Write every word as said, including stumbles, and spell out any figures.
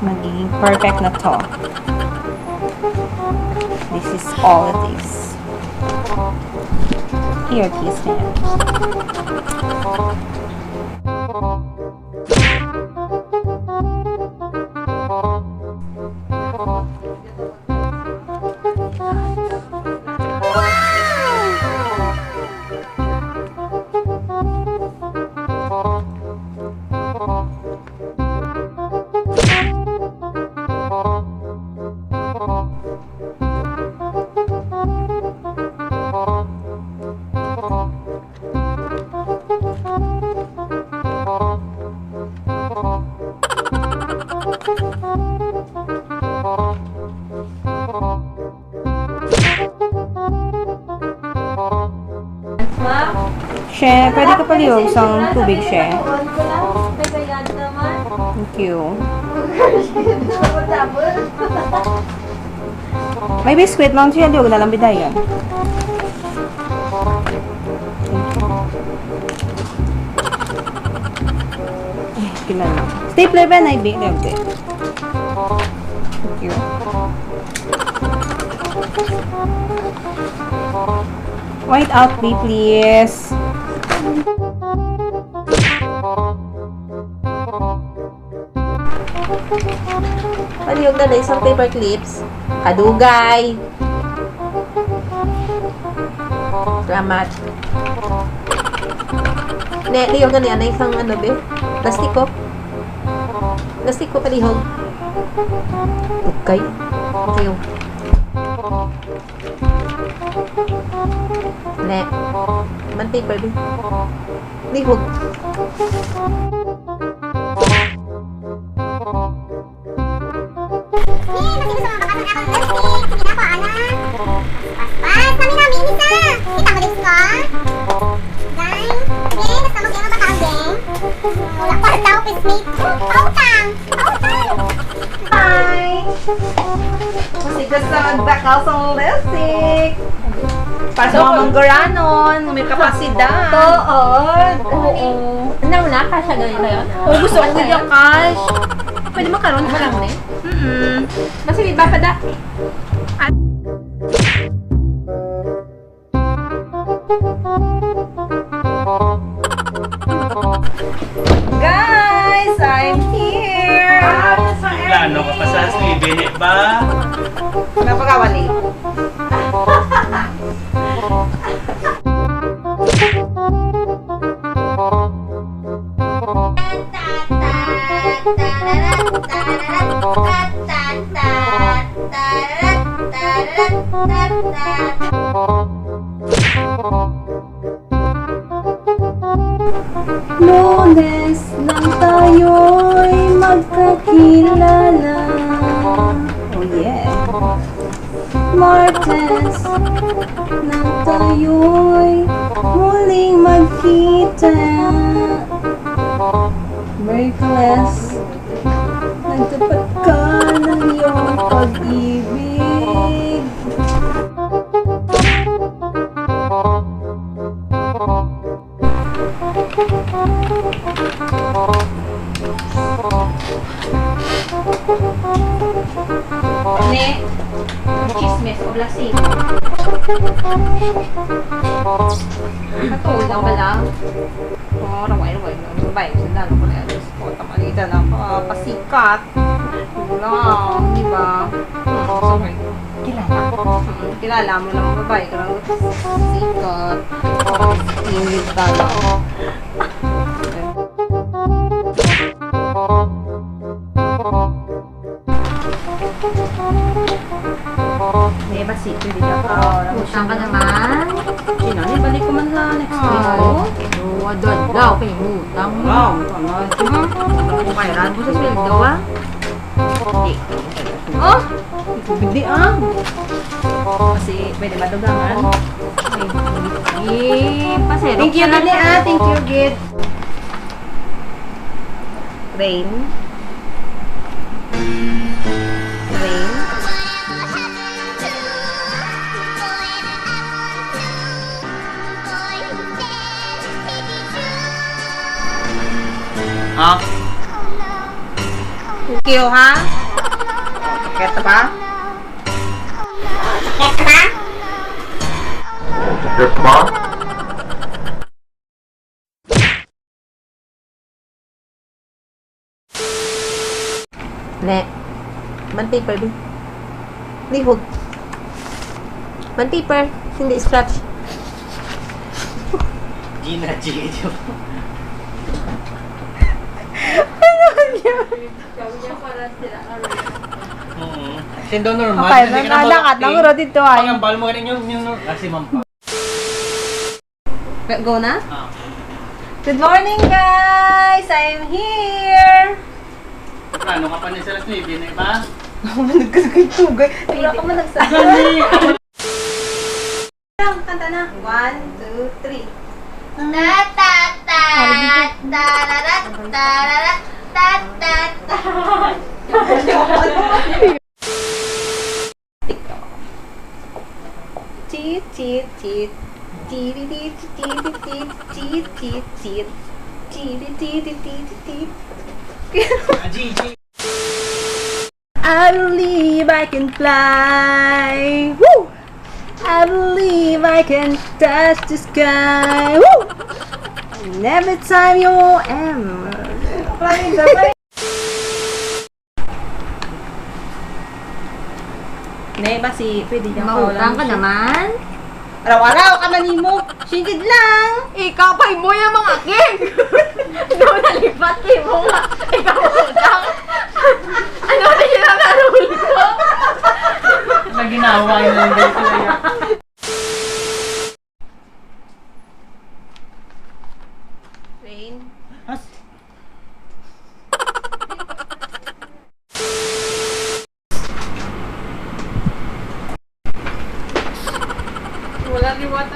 Magiging perfect na to. This is all it is. Here, kiss him. She, pwede ka palihog sa tubig, she? Thank you. May biskwit man, she, lihog na lang bidayon. Ay, kilala. Stapler ba na, Ibi? Lihog, Ibi. Thank you. White out, Bi, please. Palihog na, Day, sa paper clips. Kadugay. Salamat. Ne, lihog gani, anay isang ano, be? Plastiko. Plastiko, palihog. Okay. Lihog. Ne. Man paper, be. Lihog. Sige, gusto mo, bakas ang akong lipstick. Sige na po, ana. Paspas, nami-nami, isa. Kita mo, lips ko? Dang. Sige, gusto mo, sige, mabaka ang dang. Wala pa daw, pismate. Oh, pautang. Pautang. Hi. Kasi gusto magbakal sa lipstick. Para sa mga mangguranon, may kapasidad. Tuod. Oo. Nauna ka siya, ganyan kayo? O, gusto ko yung cash. Pwede makaroon ka lang, eh. Mm-mm. Kasi may iba pa da. Guys, I'm here! Plano ka pa sa Stevie, di ba? Napakawali. Lunes lang tayo'y magkakilala. Oh yeah. Martes lang tayo'y muling magkita. Miyerkules, nagtupad ka ng iyong pag-ibig. Ne, chismis, o blasing. Katulad lang bala. Mga raway-raway, mga babae, sundalo ko na yan. O, tamalita na, pa-, pasikat. Wala, di ba? Hmm, sorry. Kilala. Hmm, kilala mo lang, babae ka lang. Sikat. Ingit ka lang. May basi, pwede ka pa. Utang ka naman. Sino? Ibalik ko man la next week, o. O, adlaw-adlaw kay utang. Wow, ano? Hmm? Kung kailan mo sa sweldo, ah? Hindi. O! Hindi, ah. Kasi pwede madugangan. Ay, pasero. Thank you, Dali, ah. Thank you, Gid. Rain. Ha? Okay, ha? Keta pa? Keta pa? Keta pa? Ne. Band paper, bi. Lihog. Band paper, hindi scratch. Gina, G, G. Ano yan? Oo. Sindo normal. Okay, hindi ka na malaki. Nangakat lang, pero dito ay. Pangambal mo, ganun yung, yung, kasi mampa. Go na? Ah. Good morning, guys! I'm here! Ano ka pa ni Silas ni Ibin, eh, ba? Ako man nagkasakit tugay. Wala ka man nagsabi. Gani! Kanta na. One, two, three. Ta, ta, ta, tarara, tarara, ta, ta, ta. Tit, tit, tit. Tit, tit, tit, tit, tit, tit, tit, tit. Tit, tit, tit, tit, tit, tit. I believe I can fly. Woo! I believe I can touch the sky. Woo! And every time you am. Ne, basi, pwede dyan. Mautang ka naman. Araw-araw ka man nimo. Singkid lang. Ikaw pa mo yung mga king. Daw nalipat mo nga. Ikaw utang. Ano na yun ang naruli ko? Naginawa yun lang dito. Rain. As- Wala liwat.